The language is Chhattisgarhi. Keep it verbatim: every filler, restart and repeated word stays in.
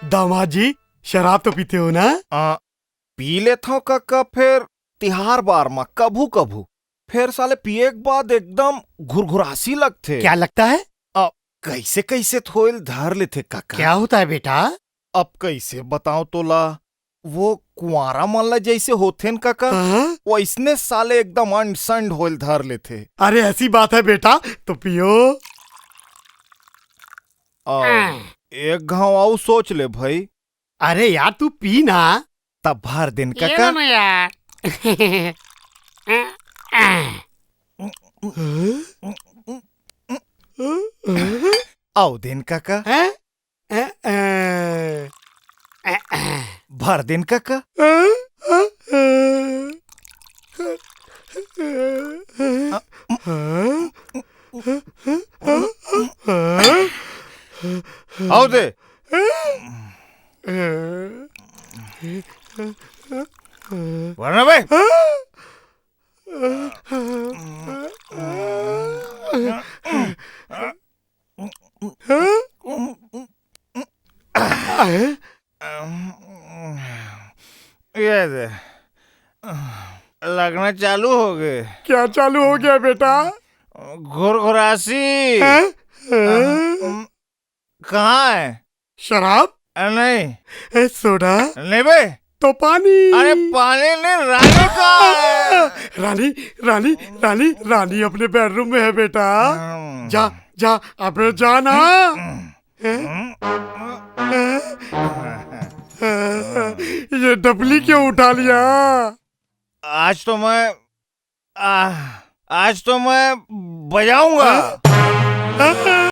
दामाद जी, शराब तो पीते हो ना? आ, पी लेथव कका, फेर तिहार बार म कभू कभू। फेर साले पिए के बाद एकदम घुरघुरासी लगथे। क्या लगता है? आ, कइसे कइसे थोइल धर लेथे कका। क्या होता है बेटा? अब कइसे बतांव तोला, वो कुंवारा मन ला जइसे होथे न कका, हाँ? वइसने साले एकदम अंड संड होइल धर लेथे। अरे ऐसी बात है बेटा, तो पियो। आ, हाँ। एक घांव अउ सोच ले भई। अरे यार, तू पी ना। तब भर दिन ये कका। लो ना यार। अउ दिन कका। हैं? भर दिन कका। अउ दे। वरना बे। ये दे, लगना चालू हो गे। क्या चालू हो गया बेटा? घुरघुरासी। हैं? कहाँ है? शराब? अ, नहीं। ए, सोडा? नहीं बे। तो पानी। अरे पानी नहीं, रानी कहाँ है? रानी, रानी, रानी, रानी अपने बेडरूम में है बेटा। हम्म। जा, जा, अबे जा ना। हम्म। हैं? ये डबली क्यों उठा लिया? आज तो मैं, आ, आज तो मैं बजाऊंगा। हैं?